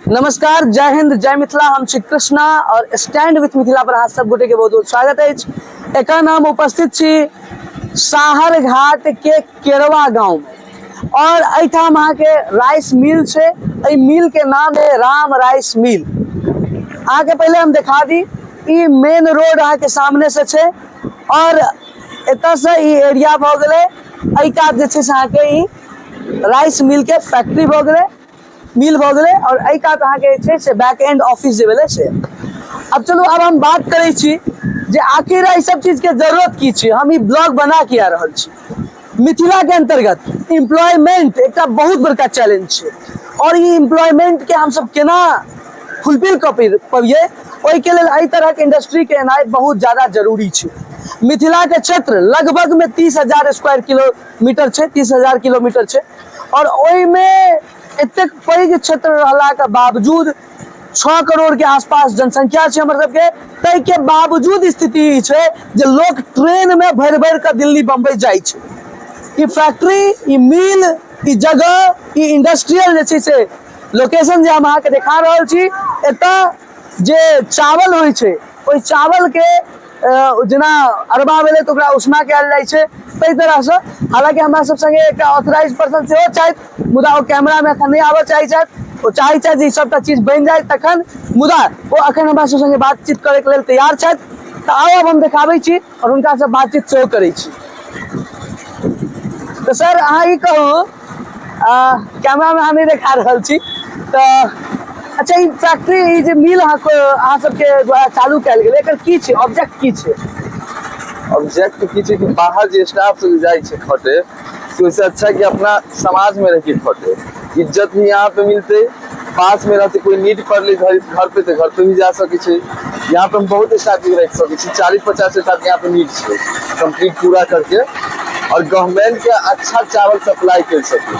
नमस्कार, जय हिंद, जय मिथिला। हम छी कृष्णा और स्टैंड विथ मिथिला पर अहाँ सब गोटे के बहुत बहुत स्वागत अछि। एखन हम उपस्थित छी साहरघाट के केरवा गांव में और एहिठाम अहाँके राइस मिल छै। एहि मिल के नाम है राम राइस मिल। अहाँके पहिले हम देखा दी, ई मेन रोड अहाँके सामने से छै और एतऽ से ई एरिया भऽ गेलै। एहि कात जे छै से अहाँके ई राइस मिल के फैक्ट्री भऽ गेलै, मिल भऽ गेलै और एहि कात अहाँके जे छै से बैक एंड ऑफिस जे भेलै से। अब चलू, आब हम बात करै छी जे आखिर एहि सब चीज के जरूरत की छै, हम ई ब्लॉग बना किया रहल छी। मिथिला के अंतर्गत एम्प्लॉयमेंट एकटा बहुत बड़का चैलेंज छै और ई एम्प्लॉयमेंट के हमसब केना फुलफिल कऽ पबियै, ओहिके लेल एहि तरहक इंडस्ट्री के एनाइ बहुत ज्यादा जरूरी छै। मिथिला के क्षेत्र लगभग में 30,000 स्क्वायर किलोमीटर छै, 30,000 किलोमीटर छै और ओहिमे एतेक पैघ क्षेत्र रहलाके बावजूद 6 करोड़ के आसपास जनसंख्या छै हमर सबके, ताहिके बावजूद स्थिति ई छै जे लोक ट्रेन में भरि भरि कऽ दिल्ली बम्बई जाइ छै। ई फैक्ट्री, ई मिल, ई जगह, ई इंडस्ट्रियल जे छै से लोकेशन जे हम अहाँके देखा रहल छी, एतऽ जे चावल होइ छै ओहि चावल के जेना अरबा भेलै तऽ ओकरा उसना कयल जाइ छै ताहि तरहसँ। हालाँकि हमरा सब संगे एकटा ऑथराइज पर्सन सेहो छथि, मुदा ओ कैमरामे एखन नहि आबऽ चाहै छथि। ओ चाहै छथि जे ई सबटा चीज बनि जाय तखन, मुदा ओ एखन हमरा सब संगे बातचीत करैके लेल तैयार छथि। तऽ आउ, आब हम देखाबै छी आओर हुनकासँ बातचीत सेहो करै छी। तऽ सर, अहाँ ई कहू, कैमरामे अहाँ नहि देखा रहल छी तऽ अच्छा, ई फैक्ट्री, ई जे मिल अहाँ सबके द्वारा चालू कयल गेलै, एकर की छै ऑब्जेक्ट, की छै? ऑब्जेक्ट की छै कि बाहर जे स्टाफ सब जाइ छै खटे, से ओहिसे अच्छा कि अपना समाज में रह के खटे, इज्जत भी यहाँ पे मिलते, पास में रहते, कोई नीड पड़ले घर घर पे तऽ घर पे भी जा सकै छै। यहाँ पे हम बहुत स्टाफ के रख सकै छी, 40-50 स्टाफ यहाँ पे नीड छै कंप्लीट पूरा करके और गवर्नमेंट के अच्छा चावल सप्लाई कर सके,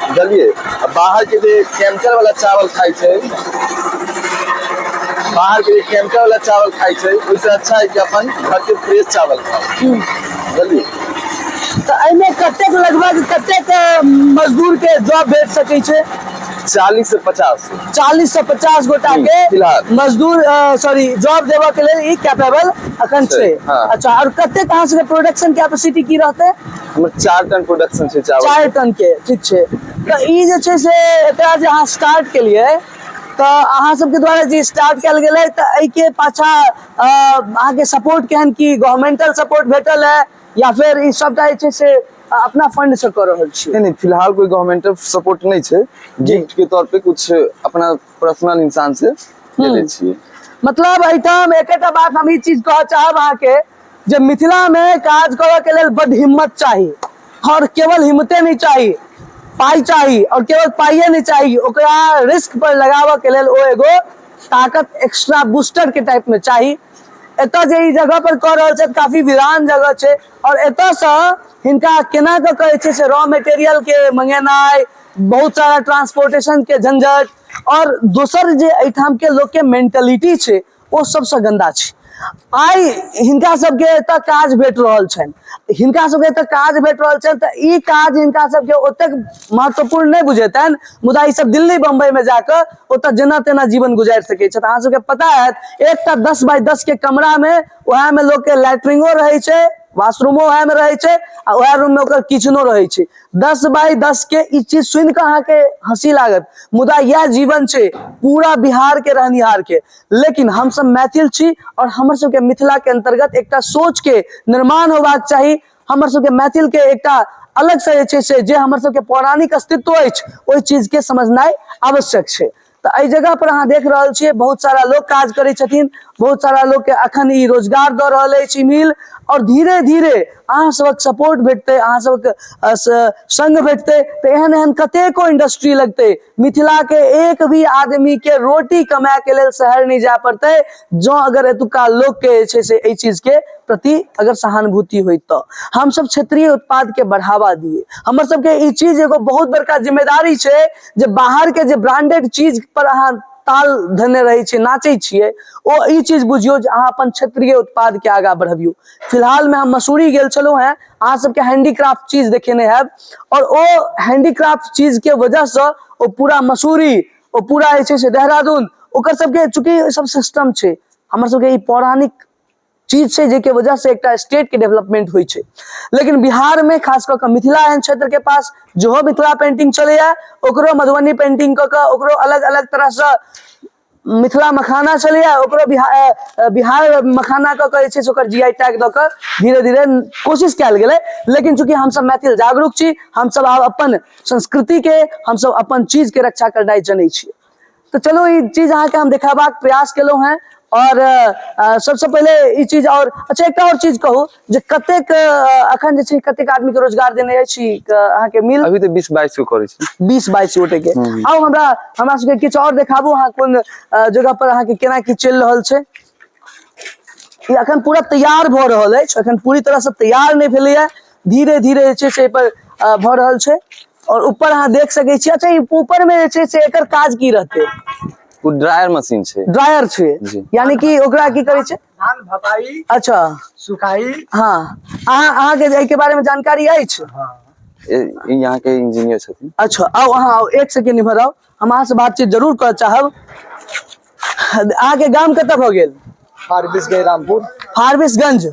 बुझलियै? आ बाहर के जे केमिकल वाला चावल खाइ छै, बाहर के जे केमिकल वाला चावल खाइ छै, ओहिसे अच्छा है कि अपन घर के फ्रेश चावल खाउ, बुझलियै? तऽ एहिमे कतेक, लगभग कतेक मजदूर के जॉब भेट सकै छै? 40 से 50। 40 से 50 गोटा के फिलहाल। मजदूर, सॉरी, जॉब देबऽ के लेल ई कैपेबल अखन छै, छै। हाँ। अच्छा, और कतेक अहाँ सबके प्रोडक्शन कैपेसिटी की रहतै? हमर 4 टन प्रोडक्शन छै चावल। 4 टन के, ठीक छै। तऽ ई जे छै से एकरा जे अहाँ स्टार्ट केलियै, तऽ अहाँ सबके द्वारा जे स्टार्ट कयल गेलै, तऽ एहिके पाछा अहाँके सपोर्ट केहन की, गवर्नमेंटल सपोर्ट भेटल है या फेर ई सबटा जे छै से अपना फंड से कऽ रहल छी? नहीं, फिलहाल कोई गवर्नमेंट सपोर्ट नहीं छै। गिफ्ट के तौर पे कुछ अपना पर्सनल इंसान से लेले छियै। मतलब एहिठाम एकेटा बात हम ई चीज कहऽ चाहब अहाँके जे मिथिला में काज करऽ के लेल बड हिम्मत चाही और केवल हिम्मते नहीं चाही, पाई चाही और केवल पाइये नहीं चाही, ओकरा रिस्क पर लगाबऽ के लेल ओ एगो ताकत एक्स्ट्रा बूस्टर के टाइप में चाही। एतऽ जे ई जगह पर कऽ रहल छथि, काफी वीरान जगह छै और एतऽ से हिनका केना कऽ कहै छै से रॉ मटेरियल के मंगेनाइ, बहुत सारा ट्रांसपोर्टेशन के झंझट और दोसर जे एहिठाम के लोक के मेंटलिटी छै ओ सबसँ गंदा छै। आइ हिनका सबके एतऽ काज भेट रहल छनि, हिनका सबके एतऽ काज भेट रहल छनि, तऽ ई काज हिनका सबके ओतेक महत्वपूर्ण नहि बुझेतनि, मुदा ई सब दिल्ली बम्बई में जाकऽ ओतऽ जेना तेना जीवन गुजारि सकै छथि। अहाँ सबके पता हैत, एकटा 10 बाय 10 के कमरा में वएह में लोक के लैट्रिनो रहै छै, बाथरूमो वएह में रहै छै आ वएह रूम में ओकर किचनो रहै छै। 10 बाय 10 के ई चीज सुनि कऽ अहाँके हंसी लागत, मुदा इएह जीवन छै पूरा बिहार के रहनिहार के। लेकिन हमसब मैथिल छी और हमर सबके मिथिला के अंतर्गत एकटा सोच के निर्माण होबाक चाही। हमर सबके मैथिल के एकटा अलग से जे छै से जे हमर सबके पौराणिक अस्तित्व अछि, ओहि चीज के समझनाइ आवश्यक छै। तऽ एहि जगह पर अहाँ देख रहल छियै, बहुत सारा लोक काज करै छथिन, बहुत सारा लोक के अखन ई रोजगार दऽ रहल अछि ई मिल और धीरे धीरे अहाँ सबक सपोर्ट भेटतै, अहाँ सबक संग भेटतै, तऽ एहन एहन कतेको इंडस्ट्री लगतै। मिथिला के एक भी आदमी के रोटी कमाए के लेल शहर नहि जाय पड़तै, जँ अगर एतुका लोक के जे छै से एहि चीज के प्रति अगर सहानुभूति होय, तऽ हमसब क्षेत्रीय उत्पाद के बढ़ावा दिए। हमर सबके ई चीज एगो बहुत बड़का जिम्मेदारी छै जे बाहर के जे ब्रांडेड चीज पर अहाँ ताल धने रहै छियै, नाचै छियै, ओ ई चीज बुझियौ जे अहाँ अपन क्षेत्रीय उत्पाद के आगाँ बढ़बियौ। फिलहाल में हम मसूरी गेल छलहुँ हेँ, अहाँ सबके हैंडीक्राफ्ट चीज देखेने हैब और ओ हैंडीक्राफ्ट चीज के वजह से ओ पूरा मसूरी ओ पूरा जे छै से देहरादून, ओकर सबके चूँकि सब सिस्टम छै, हमर सबके ई पौराणिक चीज छै जाहिके वजह से एकटा स्टेट के डेवलपमेंट होइ छै। लेकिन बिहार में खास कऽ कऽ मिथिला एहन क्षेत्र के पास जेहो मिथिला पेंटिंग चलैया, ओकरो मधुबनी पेंटिंग कऽ कऽ ओकरो अलग अलग तरह से मिथिला मखाना छलैया, ओकरो बिहार बिहार मखाना कऽ कऽ जे छै से ओकर जी I tag दऽ कऽ धीरे धीरे कोशिश कयल गेलै। लेकिन चूँकि हमसब मैथिल जागरूक छी, हमसब आब अपन संस्कृति के, हमसब अपन चीज के रक्षा करनाइ जनै छियै। तऽ चलू ई चीज अहाँके हम देखेबाक प्रयास केलहुँ हेँ। आओर सबसँ पहिले ई चीज, आओर अच्छा एकटा आओर चीज कहू जे कतेक अखन जे छै कतेक आदमी के रोजगार देने अछि अहाँके मिल? अभी तऽ 20-22 गो करै छी। 20-22 गोटे के। आउ हमरा हमरा सबके किछु आओर देखाबू, अहाँ कोन जगह पर अहाँके केना की चलि रहल छै। ई अखन पूरा तैयार भऽ रहल अछि, अखन पूरी तरह से तैयार नहि भेलैया, धीरे धीरे जे छै से एहि पर भऽ रहल छै। और ऊपर अहाँ देख सकै छी। अच्छा, ई ऊपर में जे छै से एकर काज की रहतै? ओ ड्रायर मशीन छै। ड्रायर छै। जी। यानी कि ओकरा की करै छै? धान भपाई। अच्छा। सुखाई। हाँ, अहाँके एहि के बारे में जानकारी अछि? हाँ। ई यहाँ के इंजीनियर छथिन। अच्छा, आउ अहाँ आउ, एक सेकेंड इम्हर आउ, हम अहाँ से बातचीत जरूर करऽ चाहब। अहाँके गाम कतऽ भऽ गेल? फारबिसगंज रामपुर। फारबिसगंज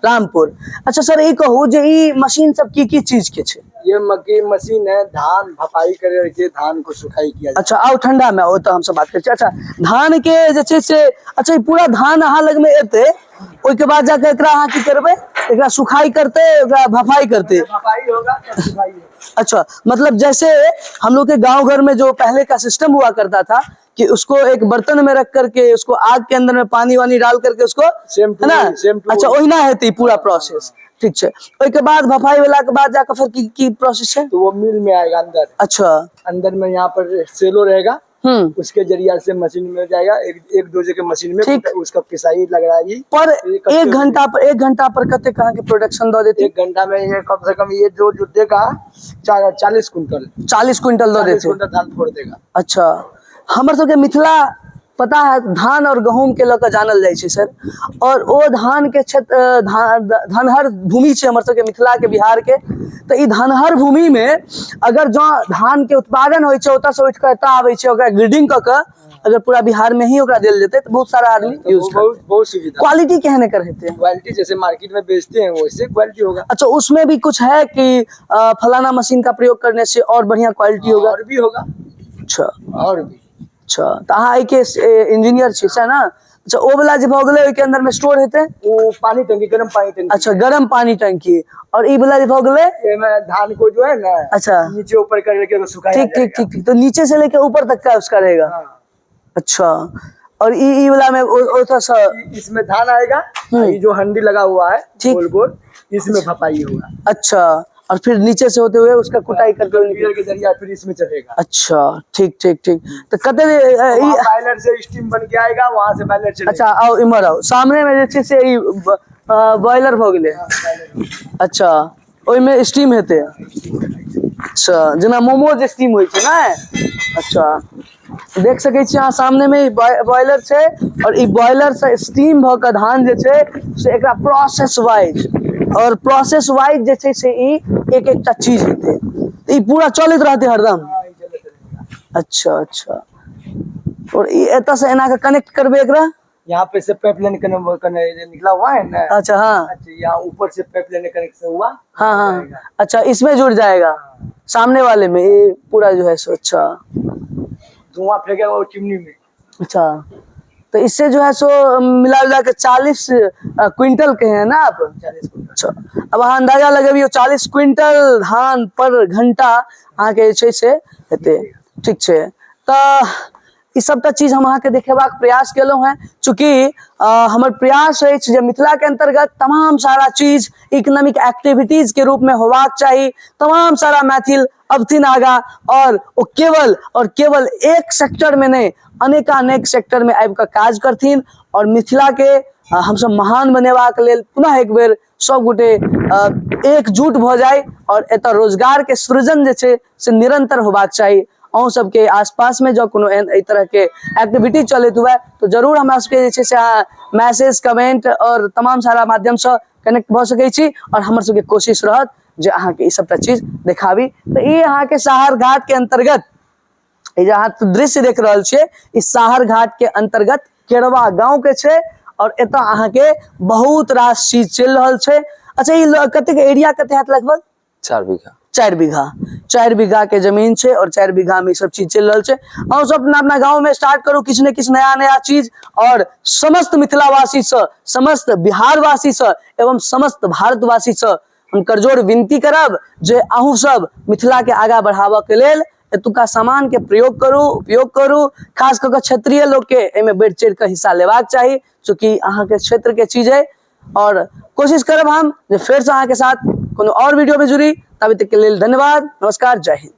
रामपुर। अच्छा सर, ई कहू जे ई मशीन सब की की चीज के छै? ये मक्की मशीन है, धान भपाई करे के, धान को सुखाई किया जाता है। अच्छा, आउ ठंडा में आओ, तऽ हमसब बात करै छी। अच्छा, धान के जे छै से, अच्छा ई पूरा धान अहाँ लग में एतै, ओहिके बाद जाके एकरा अहाँ की करबै? एकरा सुखाई करतै, ओकरा भफाई करतै। भपाई होगा तब सुखाई होगा। अच्छा, मतलब जैसे हम लोग के गांव घर में जो पहले का सिस्टम हुआ करता था कि उसको एक बर्तन में रख करके उसको आग के अंदर में पानी वानी डाल करके उसको, सेम टू है ना? सेम टू। अच्छा, ओहिना हेतै पूरा प्रोसेस। ठीक छै, ओहिके बाद भफाई वाला के बाद जाके फिर की की प्रोसेस है? तो वो मिल में आएगा अंदर। अच्छा। अंदर में यहाँ पर सेलो रहेगा, उसके जरिया से मशीन में जाएगा, एक एक दो जगह मशीन में ठीक। उसका पिसाई लग रहा है। पर ये कते एक घंटा पर, एक घंटा पर कते कहाँ के प्रोडक्शन दऽ देती? एक घंटा में ये कम से कम ये जो जो देगा 40 कुंटल। 40 क्विंटल दऽ 40 देते। कुंटल धान फोड़ देगा। अच्छा, हमर सबके मिथिला पता है धान और गहूम के लऽ कऽ जानल जाइ छै सर, और ओ धान के क्षेत्र, धनहर भूमि छै हमर सबके मिथिला के, बिहार के। तऽ ई धनहर भूमि में अगर जँ धान के उत्पादन होइ छै, ओतऽ से उठि कऽ एतऽ आबै छै, ओकरा ग्रेडिंग कऽ कऽ अगर पूरा बिहार में ही ओकरा देल जेतै तऽ बहुत सारा आदमी तो यूज बहुत करतै। बहुत सुविधा। क्वालिटी केहन एकर हेतै? क्वालिटी जैसे मार्केट में बेचते हैं वैसे क्वालिटी होगा। अच्छा, उसमें भी कुछ है कि फलाना मशीन का प्रयोग करने से और बढ़िया क्वालिटी होगा? और भी होगा। अच्छा। और भी। अच्छा, तऽ अहाँ एहिके इंजीनियर छी सएह ने? अच्छा, ओ वाला जे भऽ गेलै ओहिके अंदर में स्टोर हेतै? वो पानी टंकी, गर्म पानी टंकी। अच्छा, गरम पानी टंकी। और ई वाला जे भऽ गेलै? एमे धान को जो है ना, अच्छा। नीचे ऊपर करके सुखाया ठीक, ठीक। जाएगा। ठीक, ठीक, तो नीचे से लेके ऊपर तक का उसका रहेगा। हाँ। अच्छा, और ई वाला में ओ से इसमें धान आएगा, ये जो हंडी लगा हुआ है ठीक। गोल गोल, इसमें भपाई होगा। अच्छा, और फिर नीचे से होते हुए उसका कुटाई करके कंप्यूटर के जरिए फिर इसमें चलेगा। अच्छा, ठीक, ठीक, ठीक। तो कते वहाँ बायलर से स्टीम बन के आएगा, वहाँ से बायलर चलेगा। अच्छा, आओ इम्हर आओ, सामने में जे छै से ई बॉयलर भऽ गेलै। अच्छा, ओहिमे स्टीम हेतै। अच्छा, जेना मोमोज स्टीम होइ छै ने। अच्छा, देख सकै छी अहाँ सामने में ई बॉयलर छै, और ई बॉयलर से स्टीम भऽ कऽ धान जे छै से एकरा प्रोसेस वाइज, और प्रोसेस वाइज जे छै से ई एक एकटा चीज हेतै, ई पूरा चलैत रहतै हरदम। हाँ, ई चलैत रहेगा। अच्छा, अच्छा, और ई एतऽ से एना कऽ कनेक्ट करबै एकरा? यहाँ पे से पाइपलाइन निकला हुआ है ना। अच्छा, हाँ। अच्छा, यहाँ ऊपर से पाइपलाइन कनेक्शन हुआ। हाँ, हाँ, अच्छा, इसमें जुड़ जाएगा सामने वाले में ये पूरा जो है सो। अच्छा, धुआं फेंकेगा वो चिमनी में। अच्छा, तो इससे जो है सो मिला जुला के 40 क्विंटल के हैं ना आप? 40 क्विंटल। अच्छा, अब अहाँ अंदाजा लगबियौ 40 क्विंटल धान पर घंटा अहाँके जे छै से हेतै। ठीक छै, तऽ ई सबटा चीज हम अहाँके देखेबाक प्रयास केलहुँ हेँ। चूँकि हमर प्रयास अछि जे मिथिला के अंतर्गत तमाम सारा चीज इकोनॉमिक एक्टिविटीज के रूप में होबाक चाही, तमाम सारा मैथिल अबथिन आगा, और ओ केवल और केवल एक सेक्टर में नहीं, अनेकानेक सेक्टर में आबि कऽ काज करथिन, और मिथिला के हमसब महान बनेबाक लेल पुनः एक बेर सब गोटे एकजुट भऽ जाइ, और एतऽ रोजगार के सृजन जे छै से निरंतर होबाक चाही। अहूँ सबके आसपास में जँ कोनो एहन एहि तरह के एक्टिविटी चलैत हुए तो जरूर हमरा सबके जे छै से अहाँ मैसेज, कमेंट और तमाम सारा माध्यम से कनेक्ट भऽ सकै छी, और हमर सबके कोशिश रहत जे अहाँके ई सबटा चीज देखाबी। तऽ ई अहाँके साहरघाट के अंतर्गत ई जे अहाँ दृश्य देख रहल छियै, ई साहरघाट के अंतर्गत केरवा गांव के छै और एतऽ अहाँके बहुत रास चीज चलि रहल छै। अच्छा, ई कतेक एरिया कते हैत लगभग? 4 बीघा। 4 बीघा, 4 बीघा के जमीन छै और 4 बीघा में ई सब चीज चलि रहल छै। अहूँ सब अपना अपना गाँव में स्टार्ट करू किछु ने किछु नया नया चीज। और समस्त मिथिलावासी सँ, समस्त बिहारवासी सँ एवं समस्त भारतवासी सँ हम करजोर विनती करब जे अहूँ सब मिथिला के आगा बढ़ाबऽ के लेल एतुका सामान के प्रयोग करू, उपयोग करू। खास कऽ कऽ क्षेत्रीय लोक के एहिमे बढ़ि चढ़ि कऽ हिस्सा लेबाक चाही, चूँकि अहाँके क्षेत्र के चीज अइ। और कोशिश करब हम जे फेरसँ अहाँके साथ कोनो और वीडियो में जुड़ी। तभी तक के लेल धन्यवाद, नमस्कार, जय हिंद।